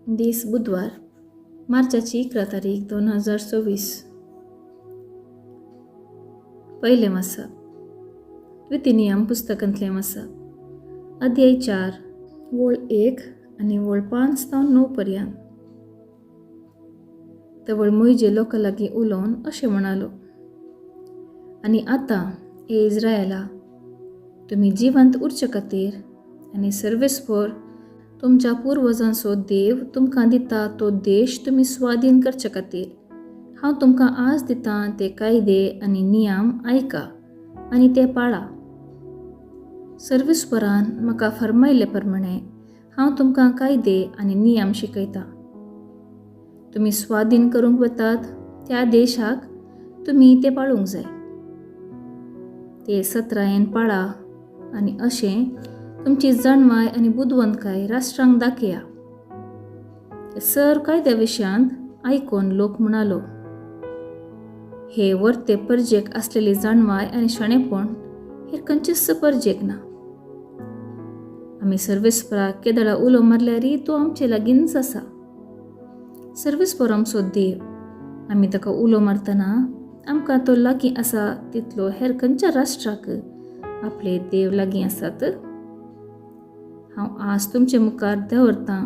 दीस बुधवार, मार्चाची 11 तारीख 2024. पयलें वाचप द्वितीनियम पुस्तकांतलें वाचप, अध्याय 4 वळ 1 आनी वळ 5 तावन 9 पर्यंत. तवळ मोयजे लोकां लागीं उलोवन अशें म्हणालो, आनी आतां ए इज्रायला, तुमी जिवंत उरचे खातीर आनी सर्वेस्पर तुमच्या पुर्वजांचो देव तुमकां दिता तो देश तुमी स्वाधीन करचे खातीर हांव तुमकां आज दितां ते कायदे आनी नियम आयका आनी ते पाळा. सर्वेस्परान म्हाका फर्मायल्ले प्रमाणे हांव तुमकां कायदे आनी नियम शिकयतां. तुमी स्वाधीन करूंक वतात त्या देशाक तुमी ते पाळूंक जाय. ते सत्रायेन पाळा आनी अशें तुमची जाणवाय आनी बुदवंतकाय राष्ट्रांक दाखया. सर कायद्या विशयांत आयकून लोक म्हणालो, हे वर्ते परजेक आसलेली जाणवाय आनी शाणेपण हेर खंयचेच परजेक ना. आमी सर्वेस्पराक केदळा उलो मारल्यारय तो आमचे लागींच आसा. सर्वेस्पर आमचो देव, आमी ताका उलो मारतना आमकां तो लागीं आसा तितलो हेर खंयच्या राष्ट्राक आपले देव लागीं आसात. हांव आज तुमचे मुखार दवरतां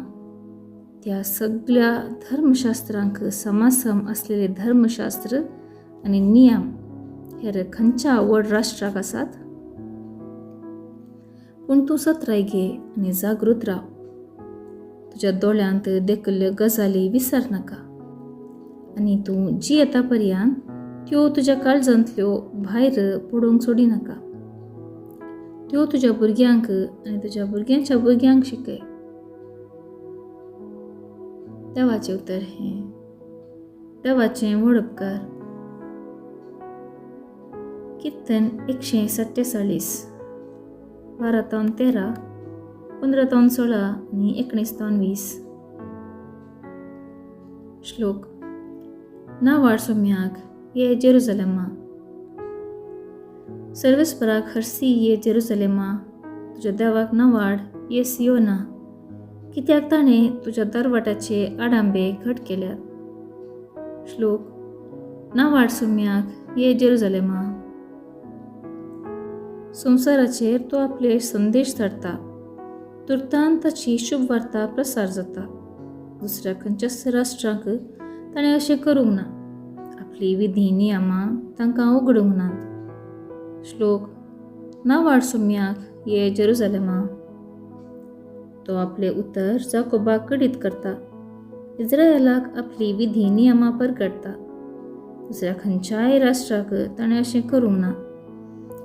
त्या सगळ्या धर्मशास्त्रांक समासम आसलेले धर्मशास्त्र आनी नियम हेर खंयच्या व्हड राष्ट्राक आसात. पूण तूं सत्राय घे आनी जागृत राव. तुज्या दोळ्यांत देखिल्ल्यो गजाली विसर नाका आनी तूं जियेता पर्यंत त्यो तुज्या काळजांतल्यो भायर पडूंक सोडी नाका. त्यो तुज्या भुरग्यांक आनी तुज्या भुरग्यांच्या भुरग्यांक शिकय. देवाचें उतर हें. देवाचें व्हड उपकार. कीर्तन 147, 12 तावन 13, 15 तावन 16 आनी 19 तावन 20. श्लोक. नावाड सोम्याक ये जेरुजलेमा, सर्वेस्पराक हरसी ये जेरुजलेमा, तुज्या देवाक नावाड ये सियोना, कित्याक ताणें तुज्या दरवाट्याचे आडांबे घट केल्यात. श्लोक. नावाड सोम्याक ये जेरुजलेमा. संवसाराचेर तो आपले संदेश धाडटा, तुर्तान ताची शुभ वार्ता प्रसार जाता. दुसऱ्या खंयच्याच राष्ट्रांक ताणें अशें करूंक ना, आपली विधी नियमां तांकां उगडूंक नात. श्लोक. नावाड सोम्याक ये जेरुजलेमा. तो आपले उतर जाकोबाक कडीत करता, इज्रायलाक आपली विधी नियमां परगटता. दुसऱ्या खंयच्याय राष्ट्राक ताणें अशें करूंक ना,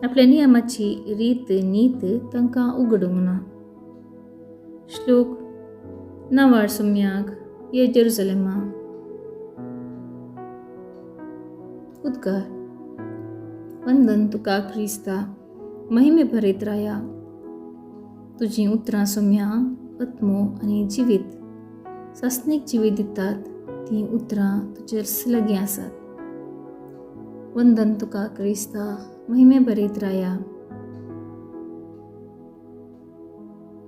आपल्या नियमाची रीत नीत तांकां उगडूंक ना. श्लोक. नावाड सोम्याक ये जेरुजलेमा. उद्गार. वंदन तुका क्रिस्ता, महिमे भरीत राया. तुजीं उतरां सोम्या आत्मो आनी जिवीत सासणीक जिवीत दितात. तीं उतरां तुजेर लागीं आसात. वंदन तुका क्रिस्ता, महिमे भरीत राया.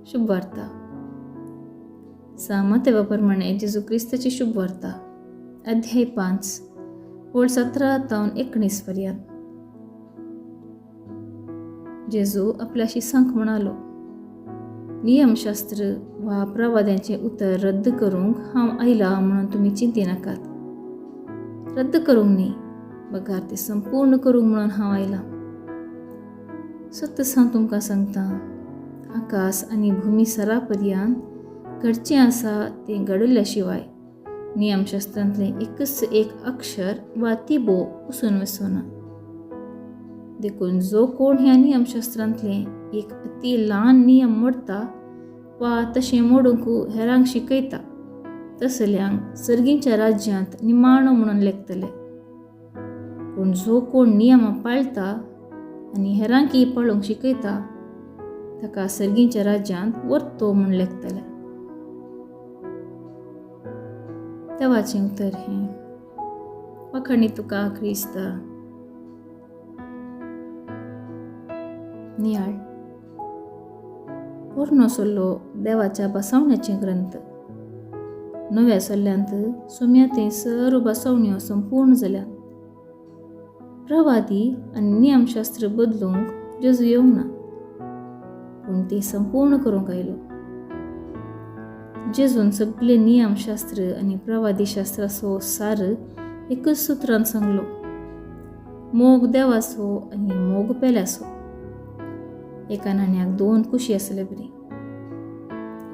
शुभ वार्ता. सामतेवा प्रमाणे जेजू क्रिस्ताची शुभ वार्ता, अध्याय 5 वळ 17 तावन 19 पर्यंत. जेजू आपल्या शिसांक म्हणालो, नियमशास्त्र वा प्रवाद्यांचें उतर रद्द करूंक हांव आयला म्हणून तुमी चिंती नाकात. रद्द करूंक न्ही, बगार तें संपूर्ण करूंक म्हणून हांव आयलां. सत्तच हांव तुमकां सांगतां, आकाश आनी भुमी सरा पर्यंत घडचें आसा तें घडल्या शिवाय नियमशास्त्रांतलें एकच एक अक्षर वा तिबो पुसून वचना. देखून जो कोण ह्या नियमशास्त्रांतलें एक अति ल्हान नियम मोडटा वा तशें मोडूंक हेरांक शिकयता, तसल्यांक सर्गींच्या राज्यांत निमाणो म्हणून लेखतले. पूण जो कोण नियमां पाळटा आनी हेरांकय पाळूंक शिकयता ताका सर्गींच्या राज्यांत व्हरतो म्हूण लेखतले. देवाचें उतर हें. वाखाणी तुका क्रिस्ता. नियाळ. पोरणो सल्लो देवाच्या बसावण्याचे ग्रंथ. नव्या सल्ल्यांत सोम्या थंय सर्व बसवण्यो संपूर्ण जाल्यात. प्रवादी आनी नियमशास्त्र बदलूंक जेजू येवंक ना, पूण ती संपूर्ण करूंक आयलो. जेजून सगळे नियमशास्त्र आनी प्रवादी शास्त्राचो सार एकच सुत्रान सांगलो, मोग देवाचो आनी मोग पेल्याचो. एका नाण्याक दोन कुशी आसले बरी.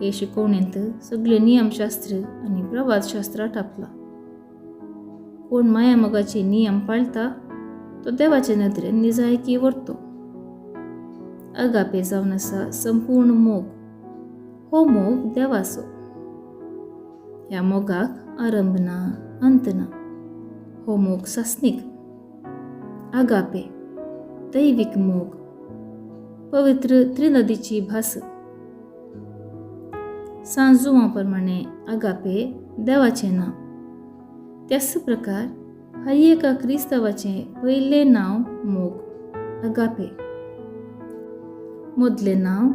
हे शिकवणेंत सगळे नियमशास्त्र आनी प्रवादशास्त्र आटापलां. कोण माया मोगाचे नियम पाळटा तो देवाचे नदरेन निजायकी व्हरतो. अगापे जावन आसा संपूर्ण मोग. हो मोग देवाचो. ह्या मोगाक आरंभ ना, अंत ना. हो मोग सासणीक. आगापे दैवीक मोग, पवित्र त्रिनदीची भास. सांजुआ प्रमाणे आगापे देवाचें नांव. त्याच प्रकार हर एका क्रिस्तांवाचें पयलें नांव मोग, आगापे. मदलें नांव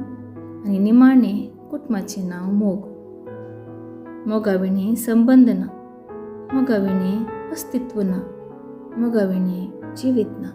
आनी निमाणें कुटुंबाचें नांव मोग. मोगा विणें संबंद ना, मोगा विणें अस्तित्व ना, मोगा विणें जिवीत ना.